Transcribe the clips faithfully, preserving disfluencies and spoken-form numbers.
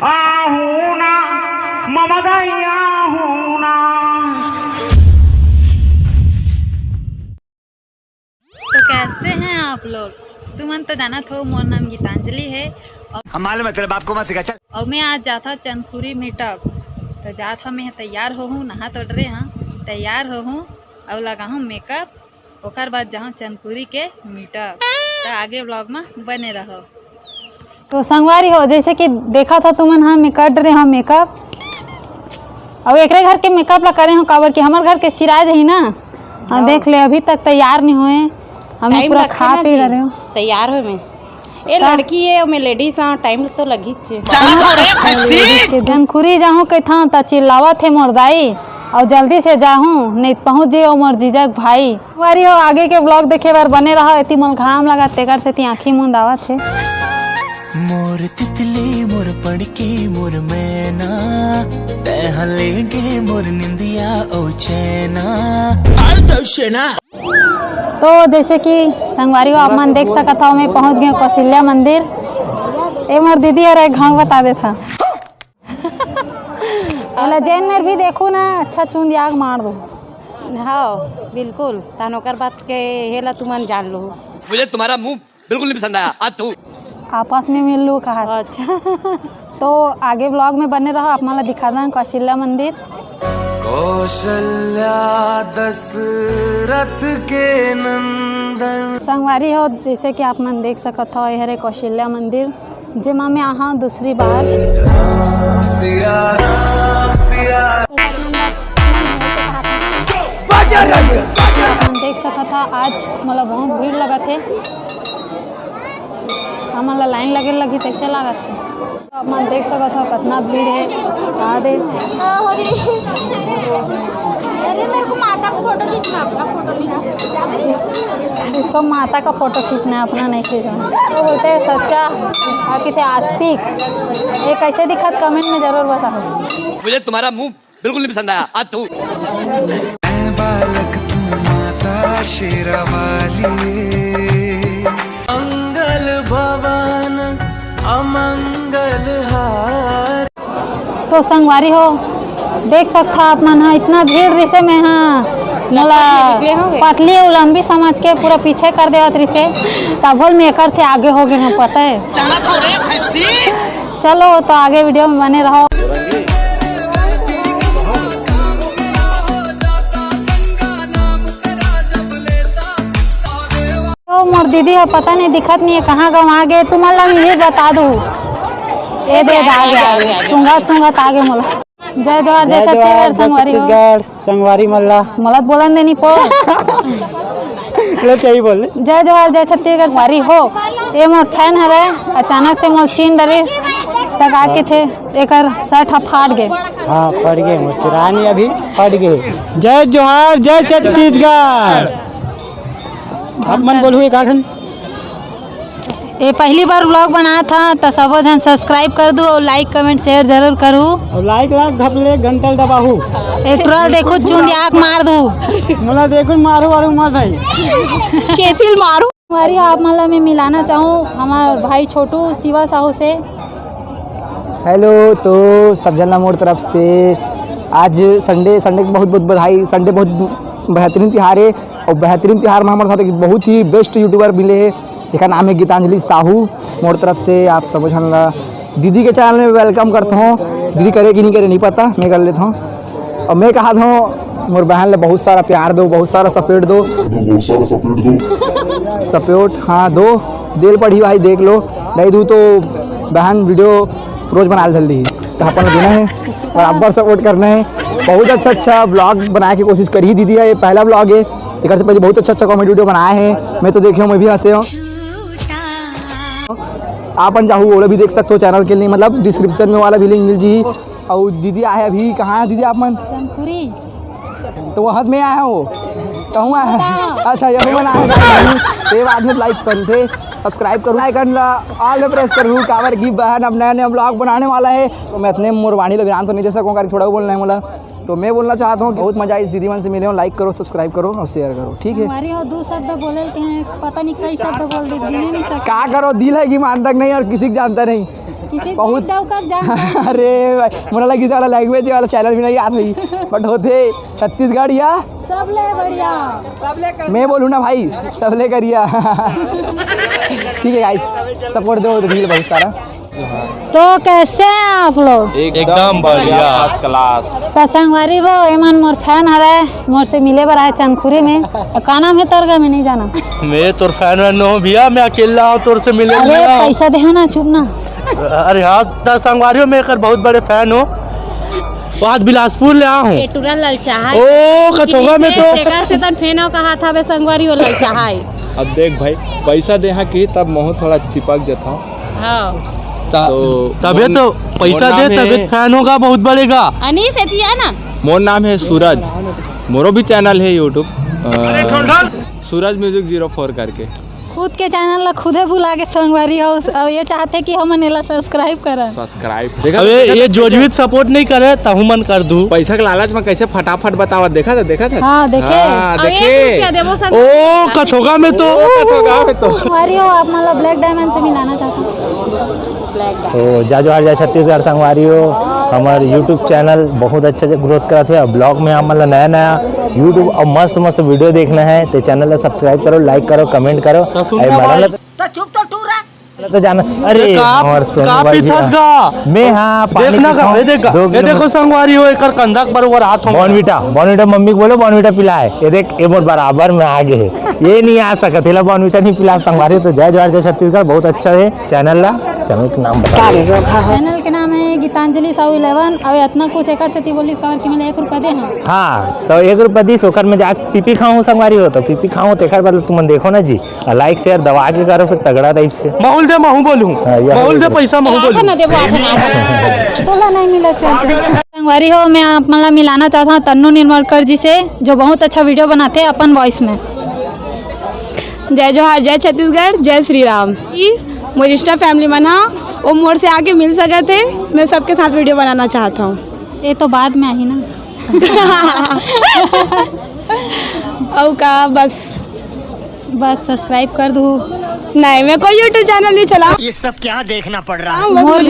आहू ना, मम दैया आहू ना। तो कैसे हैं आप लोग? तुमन तो जानत हो, मोर नाम गीतांजलि है। हम मालूम है, तेरे बाप को मत सिखा, चल। और मैं आज जात हूँ चंदखुरी मीटअप। तो जात हूँ, मैं तैयार हो हूँ, नहा तो डरे हाँ, तैयार हो हूँ और लगा हूँ मेकअप। ओकर बाद जाहूँ चंदखुरी के मीटअप। तो आगे ब्लॉग में बने रहो। तो संगवारी हो, जैसे कि देखा था तुमन, हम कर रहे हो मेकअप। अब एकरे घर के मेकअप ला करे हो, काबर कि हमर घर के सिराज ही ना। हाँ, देख ले, अभी तक तैयार नहीं होए। हमें टाइम पूरा लगथे खा ना पी जी, रहे हो। तैयार होए में। ए लड़की है, ओमे लेडीज हाँ, टाइम तो लगी छे। चंदखुरी जाहूँ कहता त चिल्लावत है मोर दाई, और जल्दी से जाहूँ, नहीं पहुँच जाइयो मोर जीजा के भाई। संगवारी हो, आगे के ब्लॉग देखे बर बने रहो। एती मोल घाम लगा, तेकर सेती आँखी मुंद आवत है। मोर तितली मोर पड़के मोर मैना, तैं ह लेगे मोर निंदिया ओ चैना। तो जैसे कि संगवारी हो, आप मन देख सकत हो, मैं पहुंच गए कौशल्या मंदिर। ए मोर दीदी, अरे घाव बता देता। ओला जैन मेर भी देखू ना, अच्छा चुंद आग मार दो। हाँ, बिल्कुल। तहन ओकर बात के हेला तुमन जान लो। मुझे तुम्हारा मुंह बिल्कुल नहीं पसंद आया। आज तू आपस में मिल लू कहा। अच्छा। तो आगे ब्लॉग में बने रहो, आप मन ला दिखा दें कौशल्या मंदिर। कौशल्या दशरथ के नंदन। संगवारी हो, जैसे कि आप मन देख सकत हो, ये हरे कौशल्या मंदिर, जेमा मैं आहा दूसरी बार। राम सिया राम सिया। हम देख सकत हा, आज मोला बहुत भीड़ लगत हे। हमन ला लाइन लगे लगही तैसे लागत हे। तो आप मन देख सकत हो कितना भीड़ है। आ दे। अरे मेरे को माता का फोटो खींचना, अपना फोटो नहीं खींचना। इस, इसको माता का फोटो खींचना है, अपना नहीं खींचना। तो बोलते हैं सच्चा, और किथे आस्तिक। ये कैसे दिखत, कमेंट में जरूर बताओ। मुझे तुम्हारा मुंह बिल्कुल नहीं पसंद आया। आज तू ऐ बालक तू माता शेरा वाली, मंगल भवन अमंगल हार। तो संगवारी हो, देख सकता आप मन हा, इतना भीड़ रिसे में हा, मोला निकले होंगे। पतली और लंबी समझ के पूरा पीछे कर देवत रिसे। तभोल में एकर से आगे हो गए हैं, पता है। चलो, तो आगे वीडियो में बने रहो। तो मोर दीदी ह पता नहीं दिखत नहीं है, कहाँ गवा गे, तुमन ला मैं ये बता दूँ। ये दे, आ गया, आ गया, सूंघत सूंघत आ गए मोला। जय जोहार, जय छत्तीसगढ़, संगवारी हो। छत्तीसगढ़, संगवारी मल्ला। मोला त बोलन देनी पो। ले, क्या ही बोल ले। जय जोहार, जय छत्तीसगढ़, संगवारी हो। ये मोर फैन हरे, अचानक से मोर चीन डरिस, तक आके थे, एकर शर्ट ह फाट गए। हाँ, फट गए मोर चिरानी, अभी फट गए। जय जोहार, जय छत्तीसगढ़। आप मन बोलू एक आखन। ये पहली बार व्लॉग बनात हा, तो सबो झन सब्सक्राइब कर दू और लाइक, कमेंट, शेयर जरूर करू। और लाइक लाइक घप ले, घंटल दबाहू। ये ट्रोल देखू, चुंद आग मार दू। मोला देखू, मारू वारू मत भाई। चेथिल मारू। हमारी आप मन ला मैं मिलाना चाहूँ हमार भाई छोटू शिवा साहू से। हेलो, तो सब जन ला मोर तरफ से आज संडे, संडे के बहुत बहुत बधाई। संडे बहुत बेहतरीन तिहार है और बेहतरीन तिहार में हमारे साथ एक बहुत ही बेस्ट यूट्यूबर मिले हैं, जेकर नाम है गीतांजलि साहू। मोर तरफ से आप सब झन ला दीदी के चैनल में वेलकम करता हूँ। दीदी करे कि नहीं करे नहीं पता, मैं कर लेता हूँ। और मैं कहा था मोर बहन ला बहुत सारा प्यार दो, बहुत सारा सपोर्ट दो। सपोर्ट, हाँ, दो। देल पड़ी भाई, देख लो, नहीं दू तो बहन वीडियो रोज बना धर ली। तो अपन देना है, बराबर सपोर्ट करना है। बहुत अच्छा अच्छा व्लॉग बनाए के कोशिश करी दीदी है, ये पहला व्लॉग है। एक से पहले बहुत अच्छा अच्छा कॉमेडी वीडियो बनाए हैं, मैं तो देखे हूँ, मैं भी हंसे हूँ। आपन जाहू, ओला भी देख सकते हो चैनल के लिए, मतलब डिस्क्रिप्शन में वाला भी लिंक मिल जी। और दीदी आए अभी, कहाँ है दीदी आप मन? चंदखुरी। तो वो हद में आया हो, कहूँ आया है? अच्छा, यही मन आया है। ये बाद में लाइक कर थे, सब्सक्राइब करू, आइकन ला ऑल में प्रेस करू, काबर की बहन अब नया नया व्लॉग बनाने वाला है। तो मैं इतने मोरवानी ला बिरान तो नहीं दे सकूँ, करके थोड़ा बोलना है मोला। तो मैं बोलना चाहता हूँ कि बहुत मजा आइस दीदी मन से मिले हो। लाइक करो, सब्सक्राइब करो और शेयर करो, ठीक है? हमारी हो दो शब्द बोले के हैं, पता नहीं कई शब्द बोल दे, गिने नहीं सकते। का करो, दिल है कि मानता नहीं और किसी को जानता नहीं। किसी बहुत डौका जानता है। अरे भाई, मोला लगी साला लैंग्वेज वाला चैनल भी नहीं याद हुई, बट होते छत्तीसगढ़िया। सब ले बढ़िया। मैं बोलूँ ना भाई, सब ले करिया। ठीक है गाइस, सपोर्ट दो रील बहुत सारा। तो कैसे हैं आप लोग? एकदम बढ़िया, फर्स्ट क्लास। तो संगवारी वो एमन मोर फैन हरे, मोर से मिले बर आए चंदखुरी में। तो का नाम है तोर गा, मैं नहीं जाना। मैं तोर फैन वैन नो भैया, मैं अकेला हूँ तोर से मिले अरे मिला। पैसा दे हो ना, चुप ना। अरे हाँ, त संगवारी हो, मैं एकर बहुत बड़े फैन हूँ। वो आज बिलासपुर ले आ हूँ। ए टूरा ललचाहा ओ, कथोगा में तो। एकर से तन फैन हो कहा था बे संगवारी हो ललचाहा। अब देख भाई, पैसा दे हाँ की तब महू थोड़ा चिपक जाता हूँ। हाँ। त-, तो तबे मोर, तो पैसा मोर दे, नाम तबे है फैन होगा, बहुत बढ़ेगा। अनीस एतिया ना। मोर नाम है सूरज, मोरो भी चैनल है YouTube, अ, सूरज म्यूजिक ज़ीरो फ़ोर करके। खुद के चैनल ला खुदे भुला के संगवारी हो, और ये चाहते कि हमन एला सब्सक्राइब करन। सब्सक्राइब। देखा अबे, देखा ये जोजवीत सपोर्ट नहीं करे, तहु मन कर दू। पैसा के लालच में कैसे फटाफट बतावा, देखा था, देखा था? हाँ, देखे। हाँ, अब देखे। एक रुपया देबो संग- ओ, कथोगा में तो। ओ, कथोगा में तो। संगवारी हो, आप मतलब ब्लैक डायमंड से मिलाना चाहता हूँ। तो जय जोहार, जय छत्तीसगढ़ संगवारी हो। हमार YouTube चैनल बहुत अच्छा से ग्रोथ करत है। और ब्लॉग में आप मतलब नया नया YouTube और मस्त मस्त वीडियो देखना है तो चैनल ला सब्सक्राइब करो, लाइक करो, कमेंट करो। तो सुन अरे ना मैडम भाई। ला तो तो चुप तो टूरा। तो जाना। अरे, ये का आप, हमार सोनू का भाई पीथस भैया। गा? मैं हाँ, पानी देखना पीता का, हूँ, ये देखा, दो ये किलो देखो संगवारी हो, एकर कंधा के बरोबर हाथ हो। बॉर्नविटा, बॉर्नविटा मम्मी को बोलो, बॉर्नविटा पिलाए। ये देख, ये मोर बराबर में आ गए है। ये नहीं आ सकत, एला बॉर्नविटा नहीं पिला संगवारी। तो जय जोहार, जय छत्तीसगढ़, बहुत अच्छा है चैनल ला, चैनल के नाम बता दो। चैनल के नाम है गीतांजलि साहू इलेवन। अब इतना कुछ एकर सेती बोली काबर कि मैंने एक रुपया दे हाँ। हाँ, तो एक रुपया दीस, ओकर में जाके पीपी खाऊं संगवारी हो, तो पीपी खाऊं, तेकर बदले तुमन देखो ना जी। और लाइक शेयर दबा के करो फिर तगड़ा टाइप से। माहौल दे, महू बोलूं। हाँ, ये माहौल दे, बोलो। पैसा महू आठ बोलूं। ना देबो, आठ ना। तोला नहीं मिला, चल, चल। संगवारी हो, मैं आप मन ला मिलाना चाहता हूँ तन्नू निर्मलकर जी से, जो बहुत अच्छा वीडियो बनाते हैं अपन वॉइस में। जय जोहार, जय छत्तीसगढ़, जय श्री राम। ई मोर इंस्टा फैमिली मन हा, वो मोर से आके मिल सकत है। मैं सबके साथ वीडियो बनाना चाहता हूँ। ये तो बाद में आही ना। अउ का बस। बस सब्सक्राइब कर दू। नहीं, मैं कोई YouTube चैनल नहीं चला। ये सब क्या देखना पड़ रहा है? मोर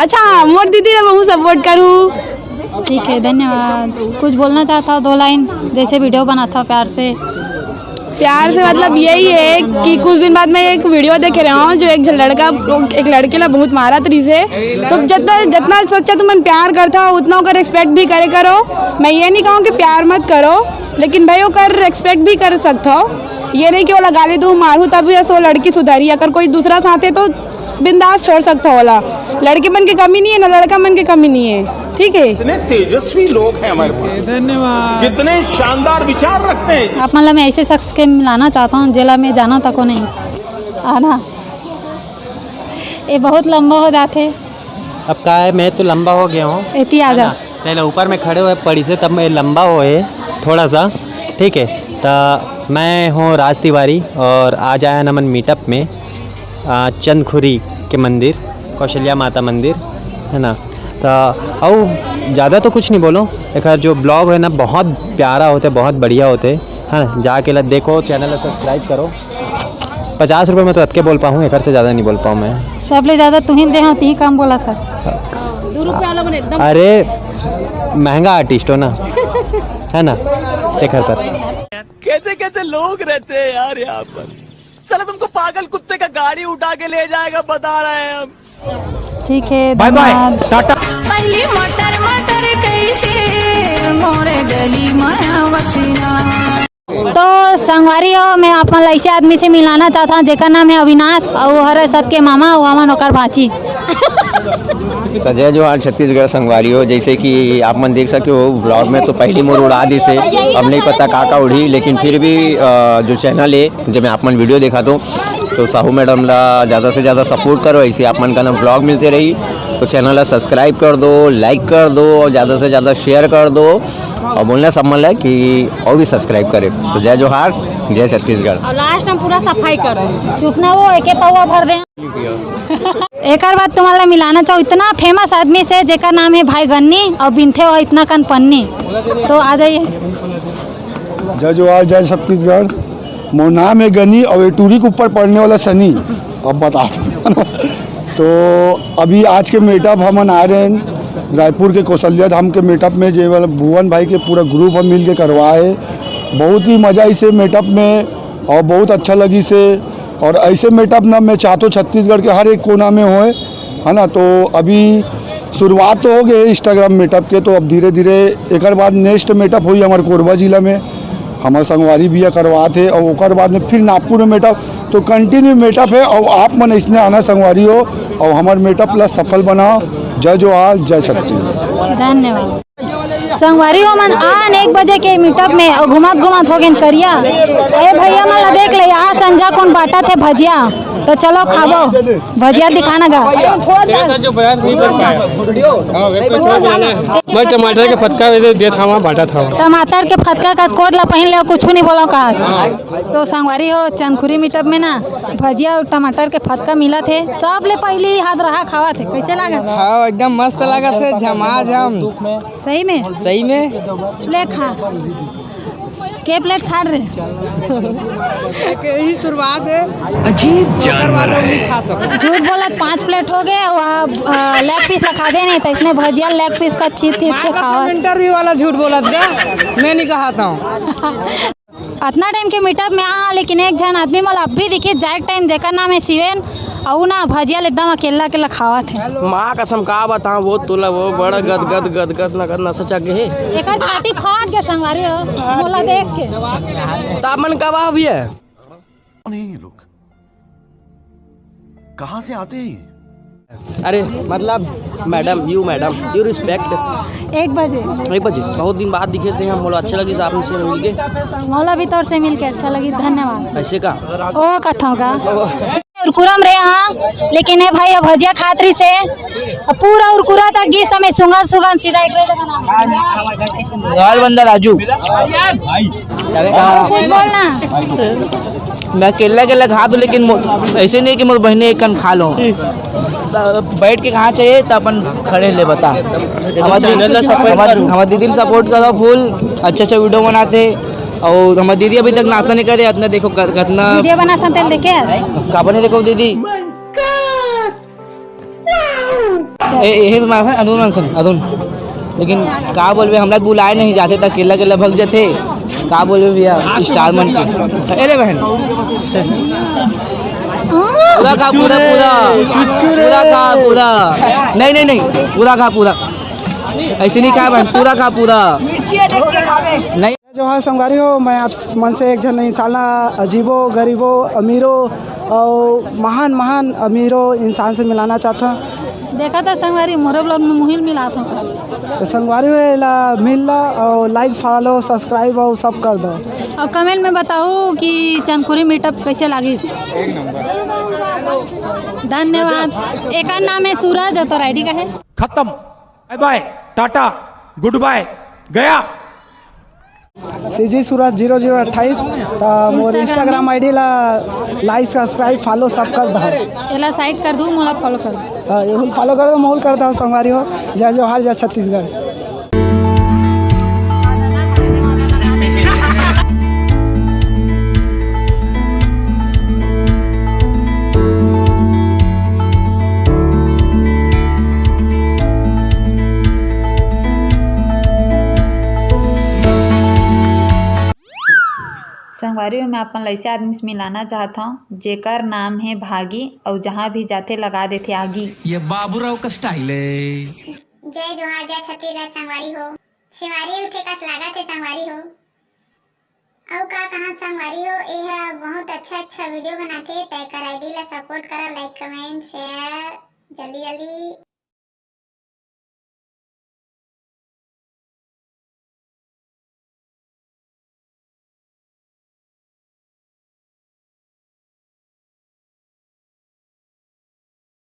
अच्छा, मोर दीदी मैं बहुत सपोर्ट करूँ। ठीक है, धन्यवाद। कुछ बोलना चाहता हूँ दो लाइन, जैसे वीडियो बनाता हूँ प्यार से। प्यार से मतलब यही है कि कुछ दिन बाद मैं एक वीडियो देखे रहा हूँ, जो एक झ-, लड़का, एक लड़के ला बहुत मारा तरीस है। तो जितना, जितना सच्चा तुमन प्यार करता हो, उतना ओकर रिस्पेक्ट भी करे करो। मैं ये नहीं कहूँ कि प्यार मत करो, लेकिन भाई ओकर रिस्पेक्ट भी कर सकता हो। ये नहीं कि ओला गाली दूँ, मारूँ, तब भी ऐसे वो लड़की सुधारी। अगर कोई दूसरा साथ है तो बिंदास छोड़ सकता हो ओला। लड़की मन के कमी नहीं है ना लड़का मन के कमी नहीं है, ठीक है। इतने तेजस्वी लोग हैं हमारे पास, धन्यवाद। कितने शानदार विचार रखते हैं। आप मतलब मैं ऐसे शख्स के मिलाना चाहता हूँ जेला मैं जाना तको नहीं। आना, ये बहुत लंबा हो जाते। अब का है, मैं तो लंबा हो गया हूँ। एती आ है जा। ना? पहले ऊपर में खड़े हुए पड़ी से, तब मैं लंबा हुए थोड़ा सा, ठीक है। तो मैं हूँ राज तिवारी और आज आया नमन मीटअप में, आ, चंदखुरी के मंदिर, कौशल्या माता मंदिर, है ना। तो अउ ज़्यादा तो कुछ नहीं बोलो, एक जो ब्लॉग है ना, बहुत प्यारा होते, बहुत बढ़िया होते, है ना। जाके ला देखो, चैनल ला सब्सक्राइब करो। पचास रुपये में तो अतके बोल पाऊँ, एक से ज़्यादा नहीं बोल पाऊँ मैं। सबले ज़्यादा तुही दे हो, तुही कम बोला था। दो रुपये वाला बने एकदम। अरे महंगा आर्टिस्ट हो ना, है ना, एक पर। कैसे कैसे लोग रहते हैं यार यहाँ पर। साला तुमको पागल कुत्ते का गाड़ी उठा के ले जाएगा, बता रहे हैं हम। ठीक है, बाय बाय, धन्यवाद। टाटा। पहली मटर मटर कैसे मोरे गली माया वसना। तो संगवारी हो, मैं आप मन ला ऐसे आदमी से मिलाना चाहता हूँ जेकर नाम है अविनाश, और वो हरे सबके मामा, वो हमन ओकर भांची। तो जय जोहार छत्तीसगढ़ संगवारी हो, जैसे कि आप मन देख सके हो ब्लॉग में तो पहली मोर उड़ा दिस हे, अब नहीं पता का का उड़ी, लेकिन फिर भी अ, जो चैनल है जेमे आप मन वीडियो देखा तो, तो साहू मैडम ला ज़्यादा से ज़्यादा सपोर्ट करो, ऐसे आप मन का ना ब्लॉग मिलते रही। तो चैनल ला सब्सक्राइब कर दो, लाइक कर दो और ज़्यादा से ज़्यादा शेयर कर दो और बोलना सब मन ला कि और भी सब्सक्राइब करे। तो जय जोहार, जय छत्तीसगढ़। और लास्ट में पूरा सफाई कर दो। चुप ना हो, एके पौवा भर दे। एकर बाद तुमन ला मिलाना चाहूँ इतना famous आदमी से, जेकर नाम है भाई गन्नी, और बिनथे हो इतना कन पन्नी। तो आ जाइए। जय जोहार, जय छत्तीसगढ़। मोर नाम है गनी और ये टूरी के ऊपर पड़ने वाला शनि। अब बता दो। तो अभी आज के meetup हमन आए रहे हैं रायपुर के कौशल्या धाम के meetup में, जे वाला भुवन भाई के पूरा group हम मिल के करवाए। बहुत ही मजा इसे meetup में और बहुत अच्छा लगी से। और ऐसे meetup ना मैं चाहता हूँ छत्तीसगढ़ के हर एक कोना में होए, है ना। तो अभी शुरुआत तो हो गए Instagram meetup के, तो अब धीरे धीरे एकर बाद next meetup हुई हमारे कोरबा जिला में, हमारे संगवारी भैया करवात है, और ओकर बाद में फिर नागपुर में meetup। तो continue meetup है, और आप मन इसने आना संगवारी हो, और हमारे meetup ला सफल बनाओ। जय जोहार, जय छत्तीसगढ़। धन्यवाद। संगवारी हो मन आन एक बजे के meetup में, और घुमत घुमत हो गेन करिया। ए भैया मन ला देख ले, यहाँ संझा कोन बांटत हे भजिया, तो चलो खाबो। भजिया दिखाना गा। मैं टमाटर के फतका दे, देत हवा, बांटत हवा। टमाटर के फतका का कोट ला पहिन ले, कुछ नहीं बोलो का। तो संगवारी हो, चंदखुरी meetup में ना भजिया और टमाटर के फतका मिलत हे। सबले पहली हाथ रहा खावत हे, कैसे लागत? हाँ, एकदम मस्त लागत हे, झमाझम। सही में? सही में। ले खा। के plate खा रहे? यही शुरुआत है। अजीब जानवर है। खा सको। झूठ बोलत पाँच plate हो गए, वो आप, अ, leg piece ला खा दे नहीं, तो इसने भजिया leg piece का चीत चीत के खावा। Interview वाला झूठ बोलत गा, मैं नहीं कहा था। अतना time के meetup में आ, लेकिन एक झन आदमी मोला अभी दिखिस, जाए time जेकर नाम है शिवेन, अउ ना भजिया ल एकदम अकेला अकेला खावत हे। माँ कसम का बताओ, वो तोला वो बड़ा गदगद गदगद नगद नशा चढ़ गए। एकर छाती फाट गया संगवारी हो, मोला देख के। त आप मन कब आओ भैया? नहीं लोग। कहाँ से आते हैं ये? अरे मतलब madam, you madam, you respect। एक बजे। एक बजे, बहुत दिन बाद दिखे थे हम, मोला अच्छा लगी आपसे मिलके। मोला भी तोर से मिलके अच्छा लगी, धन्यवाद। ऐसे का? ओ कथों का। कुरकुरा म रहे हाँ, लेकिन ए भाई अब भजिया खात रही से, अब पूरा कुरकुरा तक गिस त मैं सुंगन सुंगन सीधा एक जगह ना। घर बंदा राजू। कुछ बोलना। मैं अकेला अकेला खा दूँ, लेकिन मो-, ऐसे नहीं कि मोर बहिनी एक कन खा लो। बैठ के कहाँ चाहिए तो अपन खड़े ले बता। हमारे दीदी, हमारे, हमारे दीदी ल support करो full, अच्छा अच्छा video बनाते। और हमारे दीदी अभी तक नाश्ता नहीं करे, इतना देखो कर, कितना video बनात हन तेल देखे आज। का बने देखो दीदी। ए, यही तो मारा था, अरुण मंसन, अरुण। लेकिन का बोलबे, हमरा बुलाए नहीं जाते, त अकेला अकेला भग जाते। का बोलबे भैया, star मन के। ए रे बहन। पूरा खा, पूरा, पूरा। पूरा खा, पूरा। नहीं, नहीं, नहीं। पूरा खा, पूरा। ऐसे नहीं खाए बहन, पूरा खा, पूरा। नहीं। जोहार संगवारी हो, मैं आप मन से एक झन इंसान ला अजीबो, गरीबो, अमीरो और महान, महान अमीरो इंसान से मिलाना चाहता हूँ। देखा था संगवारी, मोरो vlog में मुहिल मिला था। तो संगवारी हो, एला मिल ला और like, follow, subscribe और सब कर दो। और comment में बताओ कि चंदखुरी meetup कैसे लागिस। धन्यवाद। एकर नाम है सूरज, और तोर ID का है? खत्म। Bye bye, Tata, good bye, गया। सीजी सूरज जीरो जीरो अट्ठाईस, त मोर Instagram ID ला like, subscribe, follow सब कर दो। एला side कर दूँ, मोला follow कर दो। हाँ, ये follow कर दो, मोल कर दो, संगवारी हो। जय जोहार, जय छत्तीसगढ़। संगवारी हो, मैं अपन ला ऐसे आदमी से मिलाना चाहत हूँ, जेकर नाम है भागी, अउ जहाँ भी जाथे लगा देथे आगी। ये बाबूराव का style है। जय जोहार, जय छत्तीसगढ़ संगवारी हो। छेवारी उठे कस लागत हे संगवारी हो। अउ का कहाँ संगवारी हो, ए ह बहुत अच्छा अच्छा video बनाथे, त एकर ID ला support करा, like, comment, share, जल्दी जल्दी।